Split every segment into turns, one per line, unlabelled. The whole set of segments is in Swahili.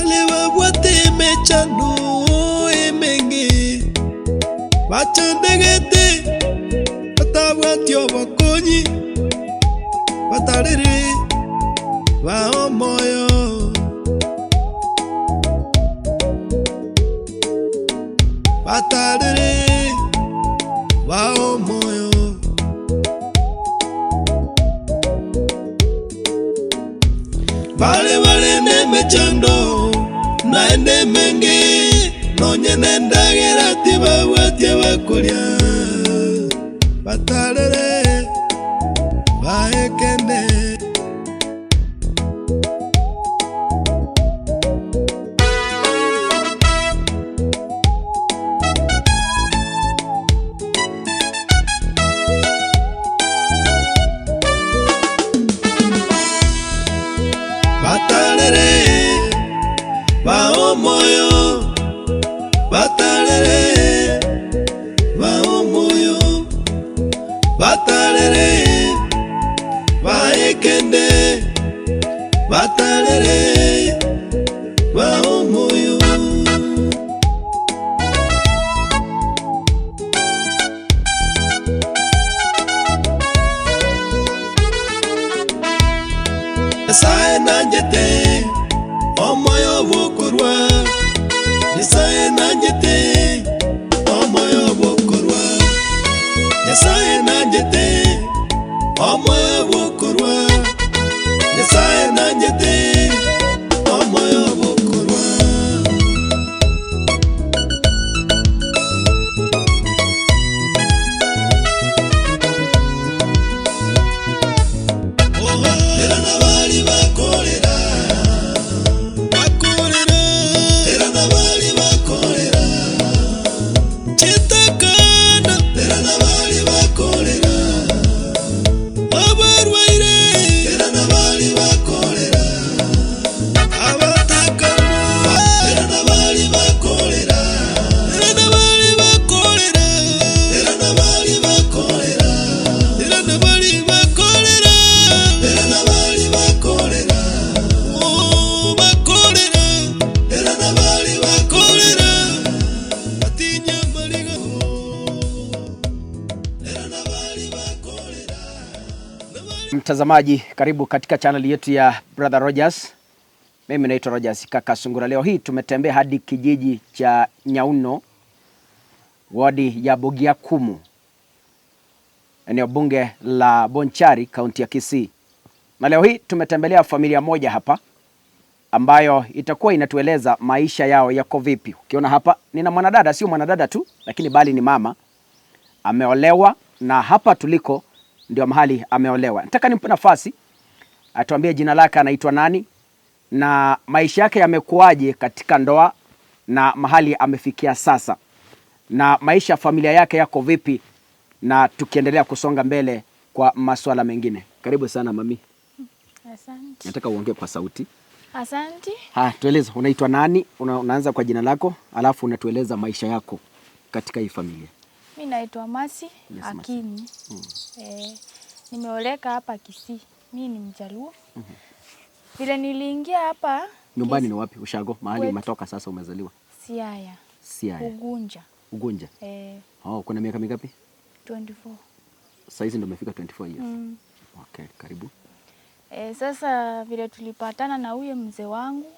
Bale babwate emechando emenge bachandegete batabwati obokonyi batarere ba omoyo batarere ba omoyo bale bale nemechando naende menge nonye nendagera tibabwatie bakoria batarere baekende. Batarere ba omoyo batarere ba omoyo batarere ba ekende batarere ba omoyo. Nyasaye nanjete omoyo bokorwa, Nyasaye nanjete omoyo bokorwa, Nyasaye nanjete omoyo bokorwa, Nyasaye nanjete omoyo bokorwa.
Mtazamaji, karibu katika channel yetu ya Brother Rogers. Mimi naitwa Rogers Kaka Sungura. Leo hii tumetembea hadi kijiji cha Nyauno, wadi ya Bogiakumu, eneo bunge la Bonchari, kaunti ya Kisii. Na leo hii tumetembelea familia moja hapa ambayo itakuwa inatueleza maisha yao yako vipi. Ukiona hapa nina mwanadada, sio mwanadada tu, lakini bali ni mama. Ameolewa na hapa tuliko ndio mahali ameolewa. Nataka nimpe nafasi atuambie jina lake, anaitwa nani na maisha yake yamekuwaje katika ndoa na mahali amefikia sasa, na maisha ya familia yake yako vipi, na tukiendelea kusonga mbele kwa masuala mengine. Karibu sana mami.
Asante.
Nataka uongee kwa sauti.
Asante.
Ha, tueleze unaitwa nani? Unaanza kwa jina lako, alafu unatueleza maisha yako katika hii familia.
Mimi naitwa Masi.
Yes,
Akinyi. Nimeoleka hapa Kisii. Mimi ni Mjaluo. Vile niliingia hapa
nyumbani ni wapi? Ushago, mahali umetoka sasa umezaliwa?
Siaya.
Siaya.
Ugunja.
Ugunja. Oh, kuna miaka mingapi?
24.
Sasa hizi ndio umefika 24 years. Okay, karibu.
Sasa vile tulipatana na huyo mzee wangu.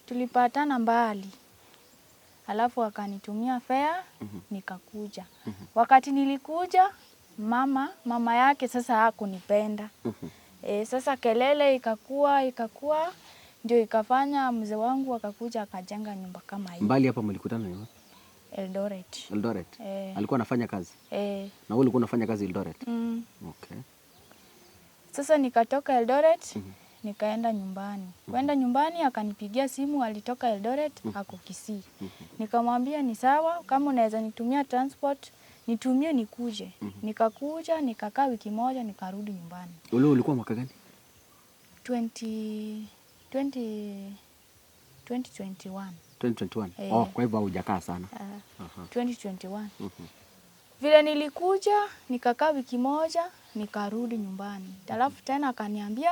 Tulipatana mbali. Alafu akanitumia fare, nikakuja. Wakati nilikuja, mama yake sasa hakunipenda. Sasa kelele ikakua ndio ikafanya mzee wangu akakuja akajenga nyumba kama hii.
Mbali hapa mlikutana ni wapi?
Eldoret.
Eldoret. Alikuwa anafanya kazi? Na wewe ulikuwa unafanya kazi Eldoret? Okay.
Sasa nikatoka Eldoret, nikaenda nyumbani. Kwenda nyumbani akanipigia simu, alitoka Eldoret ako Kisii. Nikamwambia ni sawa, kama unaweza nitumia transport nitumie nikuje. Nikakuja, nikakaa wiki moja, nikarudi nyumbani.
Ule ulikuwa mwaka gani?
2021.
2021. Oh, kwa hivyo hujakaa sana.
2021. Vile nilikuja, nikakaa wiki moja, nikarudi nyumbani. Alafu tena akaniambia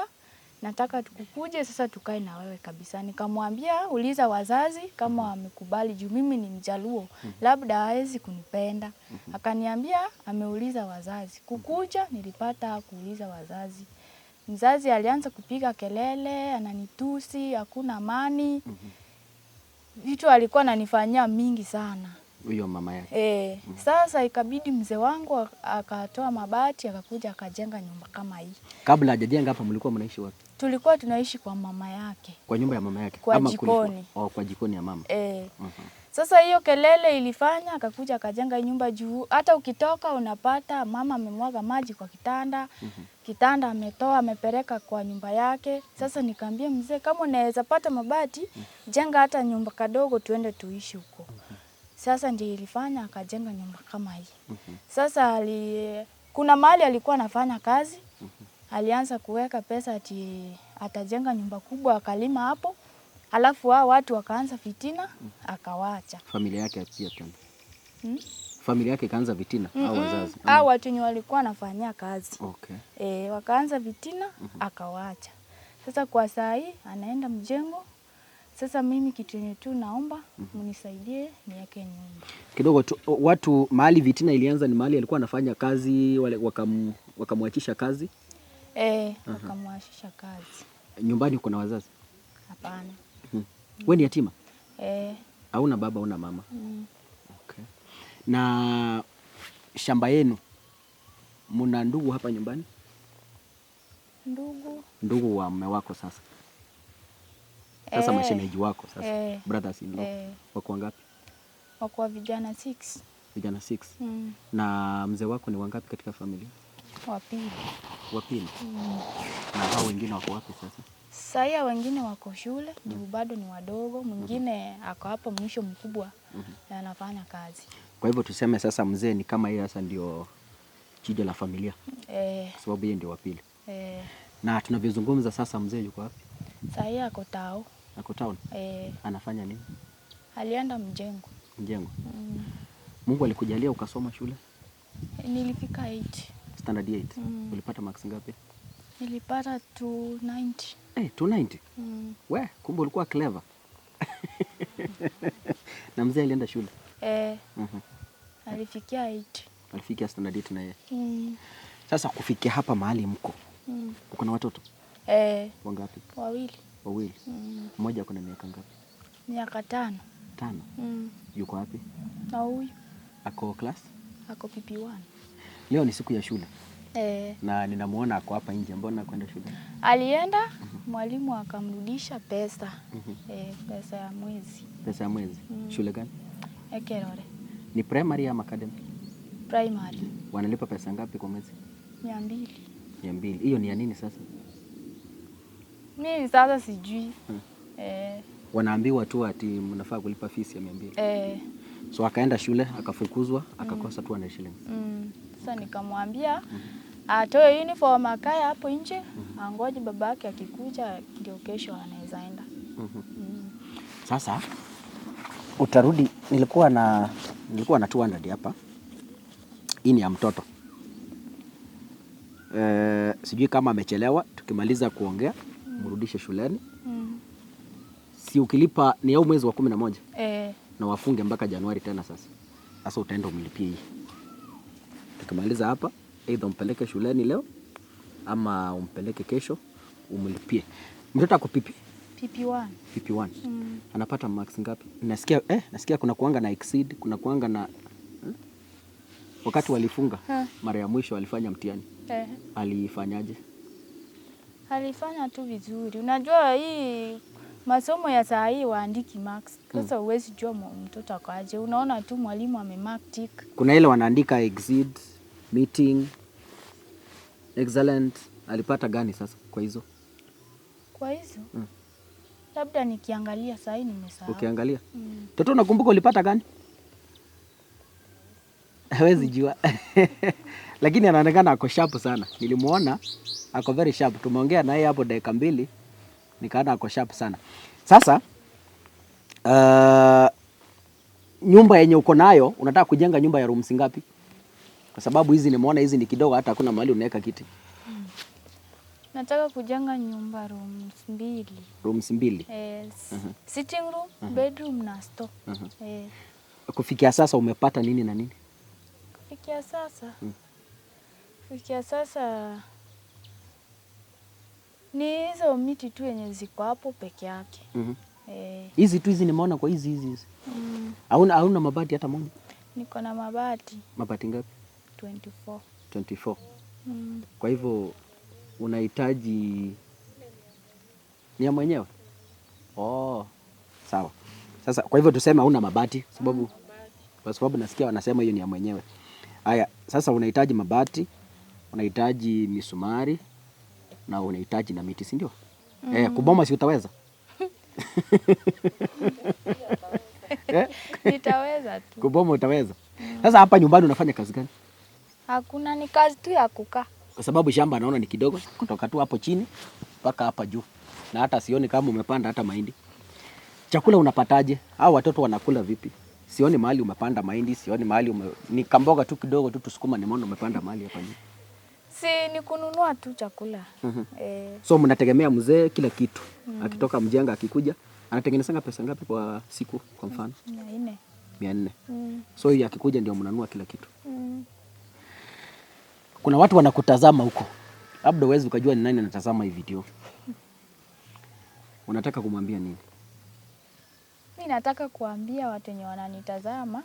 Nataka tukukuje sasa tukae na wewe kabisa. Nikamwambia uliza wazazi kama wamekubali juu mimi ni Mjaluo, labda hawezi kunipenda. Akaniambia ameuliza wazazi. Kukuja nilipata kuuliza wazazi. Mzazi alianza kupiga kelele, ananitusi, hakuna amani. Vitu alikuwa ananifanyia mingi sana.
Huyo mama yake.
Sasa ikabidi mzee wangu akatoa mabati akakuja akajenga nyumba kama hii.
Kabla hajajenga hapa mlikuwa mnaishi wapi?
Tulikuwa tunaishi kwa mama yake.
Kwa nyumba ya mama yake?
Kwa
Ama
jikoni.
Kwa jikoni ya mama.
Sasa hiyo kelele ilifanya akakuja akajenga nyumba juu hata ukitoka unapata mama amemwaga maji kwa kitanda. Kitanda ametoa amepeleka kwa nyumba yake. Sasa nikaambia mzee kama unaweza pata mabati jenga hata nyumba kadogo tuende tuishi huko. Sasa ndiyo ilifanya akajenga nyumba kama hii. Sasa kuna mahali alikuwa anafanya kazi. Alianza kuweka pesa ati atajenga nyumba kubwa akalima hapo. Alafu hao watu wakaanza fitina akawacha.
Familia yake pia tena. Familia yake ikaanza fitina au wazazi?
Hao watu wenye walikuwa wanafanyia kazi.
Okay.
Wakaanza fitina akawacha. Sasa kwa saa hii anaenda mjengo. Sasa mimi kitu yenye tu naomba mnisaidie niweke nyumba.
Kidogo tu, watu mahali fitina ilianza ni mahali alikuwa anafanya kazi wale wakamwachisha kazi?
Wakamwachisha kazi.
Nyumbani kuna wazazi?
Hapana.
Wewe ni yatima? Hauna baba, hauna mama? Okay. Na shamba yenu mna ndugu hapa nyumbani?
Ndugu.
Ndugu wa mume wako sasa. Sasa mashemeji wako sasa. Brothers in law. Wako wangapi?
Wako vijana 6.
Vijana 6. Na mzee wako ni wangapi katika familia?
Wa pili.
Wa pili. Na hao wengine wako wapi sasa?
Sasa wengine wako shule, juu bado ni wadogo, mwingine ako hapo mwisho mkubwa anafanya kazi.
Kwa hivyo tuseme sasa mzee ni kama yeye sasa ndio chijo la familia. Kwa sababu yeye ndio wa pili. Na tunavyozungumza sasa mzee yuko wapi?
Sasa ako tao.
Ako town? Anafanya nini?
Alienda mjengo.
Mjengo. Mungu alikujalia ukasoma shule?
Nilifika 8.
Standard 8. Ulipata marks ngapi?
Nilipata 290.
290? We, kumbe ulikuwa clever. Na mzee alienda shule?
Alifikia 8.
Alifikia standard 8 na yeye. Sasa kufikia hapa mahali mko. Uko na watoto? Wangapi?
Wawili.
Wawili. Mmoja ako na miaka ngapi?
Miaka 5.
5? Yuko wapi?
Na huyu.
Ako class?
Ako PP1.
Leo ni siku ya shule. Na ninamuona ako hapa nje, mbona kwenda shule?
Alienda, mwalimu akamrudisha pesa. Pesa ya mwezi.
Pesa ya mwezi. Shule gani?
Ekerore.
Ni primary ama academy?
Primary.
Wanalipa pesa ngapi kwa mwezi?
200.
200. Hiyo ni ya nini sasa?
Mimi sasa sijui.
Wanaambiwa tu ati mnafaa kulipa fees ya 200. So akaenda shule, akafukuzwa, akakosa 200 shillings.
Sasa nikamwambia atoe uniform akae hapo nje, angoje babake akikuja ndio kesho anaweza enda.
Sasa utarudi, nilikuwa na 200 hapa. Hii ni ya mtoto. Sijui kama amechelewa, tukimaliza kuongea mrudishe shuleni. Si ukilipa ni au mwezi wa 11. Na wafunge mpaka Januari tena sasa. Sasa utaenda umlipie hii. Tukimaliza hapa, either umpeleke shuleni leo ama umpeleke kesho umlipie. Mtoto ako PP?
PP1.
PP1. Anapata marks ngapi? Nasikia kuna kuanga na exceed, kuna kuanga na Wakati walifunga mara ya mwisho alifanya mtihani. Alifanyaje?
Alifanya tu vizuri. Unajua hii masomo ya saa hii waandiki marks. Sasa huwezi jua mtoto akaje. Unaona tu mwalimu amemark tick.
Kuna ile wanaandika exceed, meeting, excellent. Alipata gani sasa kwa hizo?
Kwa hizo? Labda nikiangalia saa hii nimesahau.
Ukiangalia? Toto unakumbuka ulipata gani? Hawezi jua. Lakini anaonekana ako sharp sana. Nilimuona ako very sharp. Tumeongea naye hapo dakika 2 nikaona ako sharp sana. Sasa nyumba yenye uko nayo unataka kujenga nyumba ya rooms ngapi? Kwa sababu hizi nimeona hizi ni kidogo, hata hakuna mahali unaweka kiti.
Nataka kujenga nyumba rooms 2.
Rooms 2.
Sitting room, bedroom na store.
Kufikia sasa umepata nini na nini?
Kufikia sasa. Kufikia sasa ni hizo miti tu yenye ziko hapo peke yake.
Hizi tu hizi nimeona kwa hizi hizi hizi. Hauna mabati hata moja?
Niko na mabati.
Mabati ngapi?
24.
24. Kwa hivyo unahitaji ni ya mwenyewe? Oh, sawa. Sasa kwa hivyo tuseme hauna mabati sababu kwa sababu nasikia wanasema hiyo ni ya mwenyewe. Haya, sasa unahitaji mabati, unahitaji misumari na unahitaji na miti, si ndio? Kuboma si utaweza?
Nitaweza tu.
Kuboma utaweza. Sasa hapa nyumbani unafanya kazi gani?
Hakuna, ni kazi tu ya kukaa.
Kwa sababu shamba naona ni kidogo, kutoka tu hapo chini mpaka hapa juu. Na hata sioni kama umepanda hata mahindi. Chakula unapataje? Hao watoto wanakula vipi? Sioni mahali umepanda mahindi, sioni mahali ni kamboga tu kidogo tu tusukuma, nimeona umepanda mahali hapa juu.
Si ni kununua tu chakula.
So mnategemea mzee kila kitu. Akitoka mjenga akikuja, anatengenezanga pesa ngapi kwa siku kwa mfano?
400.
400. So yeye akikuja ndio mnanunua kila kitu. Kuna watu wanakutazama huko. Labda huwezi ukajua ni nani anatazama hii video. Unataka kumwambia nini?
Mimi nataka kuambia watu wenye wananitazama,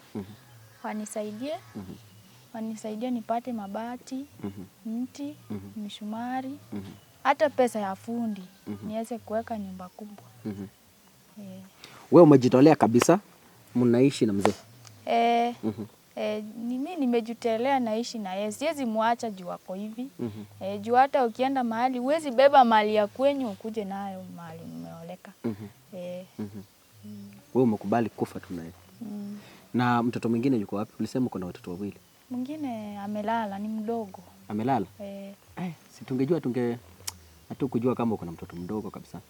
wanisaidie. Wanisaidie nipate mabati, mti, mishumari, hata pesa ya fundi, niweze kuweka nyumba kubwa.
Wewe umejitolea kabisa, mnaishi na mzee?
Mimi nimejitolea, naishi na yeye. Siwezi muacha juu ako hivi. Juu hata ukienda mahali huwezi beba mali ya kwenyu ukuje nayo mahali umeoleka.
Wewe umekubali kufa tu naye. Na mtoto mwingine yuko wapi? Ulisema kuna watoto wawili.
Mwingine amelala, ni mdogo.
Amelala? Si tungejua hatukujua kama uko na mtoto mdogo kabisa.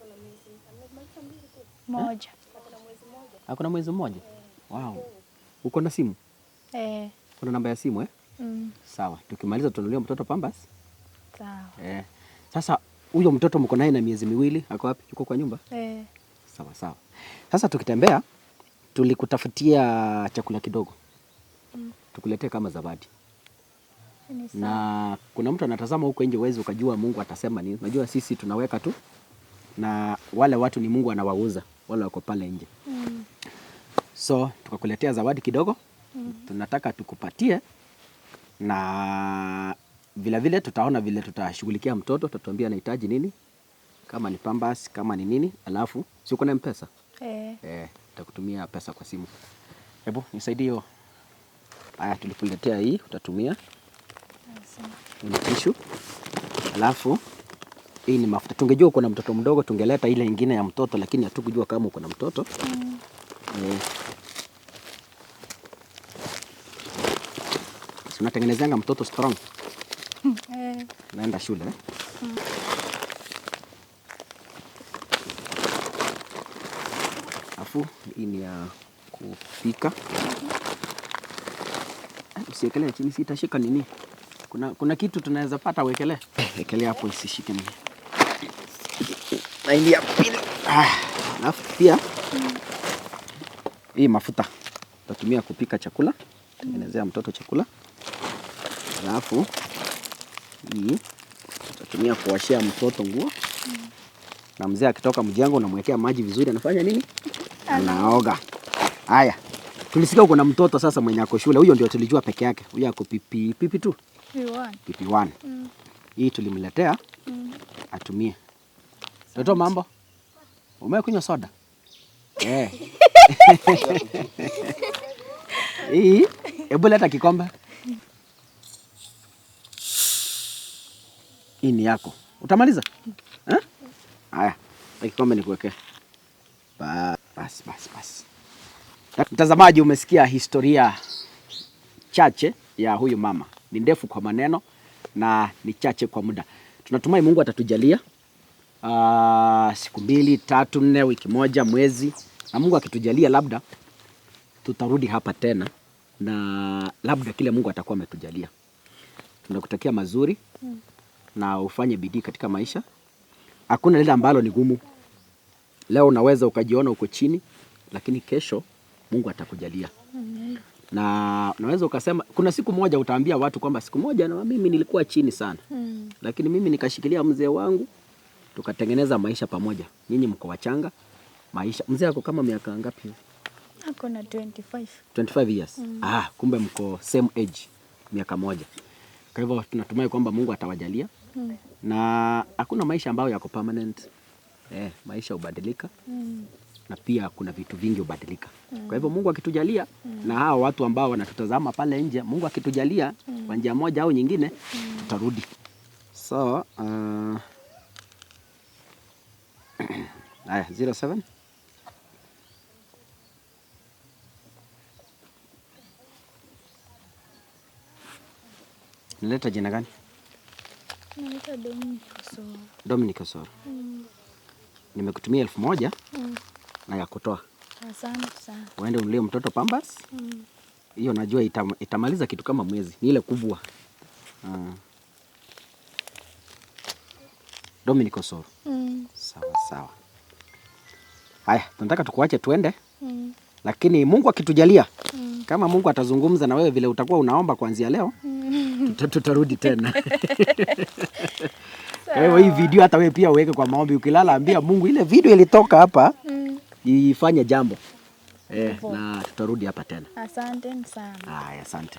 Moja.
Hakuna mwezi mmoja? Wow. Uko na simu? Kuna namba ya simu Sawa. Tukimaliza tununulie mtoto Pampers.
Sawa.
Sasa huyo mtoto mko naye na miezi 2, ako wapi? Yuko kwa nyumba? Sawa sawa. Sasa tukitembea tulikutafutia chakula kidogo. Tukuletee kama zawadi. Na kuna mtu anatazama huko nje, huwezi ukajua Mungu atasema nini. Unajua sisi tunaweka tu na wale watu ni Mungu anawauza, wale wako pale nje. So tukakuletea zawadi kidogo. Tunataka tukupatie na vile vile tutaona vile tutashughulikia mtoto, tutatuambia anahitaji nini, kama ni Pampers, kama ni nini, alafu si uko na M-Pesa? Nitakutumia pesa kwa simu. Hebu nisaidie hiyo. Haya, tulikuletea hii, utatumia. Ni tissue. Alafu hii ni mafuta. Tungejua uko na mtoto mdogo tungeleta ile nyingine ya mtoto, lakini hatukujua kama uko na mtoto. Si unatengenezanga mtoto strong? Naenda shule, Alafu hii ni ya kupika. Usiekelee chini, sitashika nini. Kuna kitu tunaweza pata uwekelee. Wekelea hapo isishike nini. Na hii ya pili. Alafu pia hii mafuta tutatumia kupika chakula, tengenezea mtoto chakula. Alafu hii tutatumia kuoshea mtoto nguo. Na mzee akitoka mjengo unamwekea maji vizuri, anafanya nini? Anaoga. Haya. Tulisikia uko na mtoto sasa mwenye ako shule. Huyo ndio tulijua peke yake. Huyo ako PP 2.
PP1.
PP1. Hii tulimletea atumie. Toto, mambo? Umekunywa soda? Hii, hebu leta kikombe. Hii ni yako. Utamaliza? Haya, leta kikombe nikuwekee. Bas, bas, bas. Mtazamaji, umesikia historia chache ya huyu mama. Ni ndefu kwa maneno na ni chache kwa muda. Tunatumai Mungu atatujalia, siku 2, 3, 4, wiki moja, mwezi. Na Mungu akitujalia labda tutarudi hapa tena na labda kile Mungu atakuwa ametujalia. Tunakutakia mazuri. Na ufanye bidii katika maisha. Hakuna lile ambalo ni gumu. Leo unaweza ukajiona uko chini, lakini kesho Mungu atakujalia. Na unaweza ukasema, kuna siku moja utaambia watu kwamba siku moja na mimi nilikuwa chini sana, lakini mimi nikashikilia mzee wangu tukatengeneza maisha pamoja. Nyinyi mko wachanga maisha. Mzee ako kama miaka ngapi hivi?
Ako na 25.
25 years. Ah, kumbe mko same age, miaka moja. Kwa hivyo tunatumai kwamba Mungu atawajalia. Na hakuna maisha ambayo yako permanent. Maisha hubadilika. Na pia kuna vitu vingi hubadilika. Kwa hivyo Mungu akitujalia, na hawa watu ambao wanatutazama pale nje, Mungu akitujalia kwa njia moja au nyingine, tutarudi. So, haya, 07 Nileta jina gani?
Naitwa Dominic Osoro.
Dominic Osoro. Nimekutumia 1000 na ya kutoa.
Asante sana.
Uende ununulie mtoto Pampers. Hiyo najua itamaliza kitu kama mwezi. Ni ile kubwa. Dominic Osoro. Sawa sawa. Haya, tunataka tukuache tuende. Lakini Mungu akitujalia, kama Mungu atazungumza na wewe vile utakuwa unaomba kuanzia leo, tutarudi tena. Kwa hivyo hii video hata wewe pia uweke kwa maombi, ukilala ambia Mungu ile video ilitoka hapa, ifanye jambo. Na tutarudi hapa tena.
Asante sana.
Haya, asante.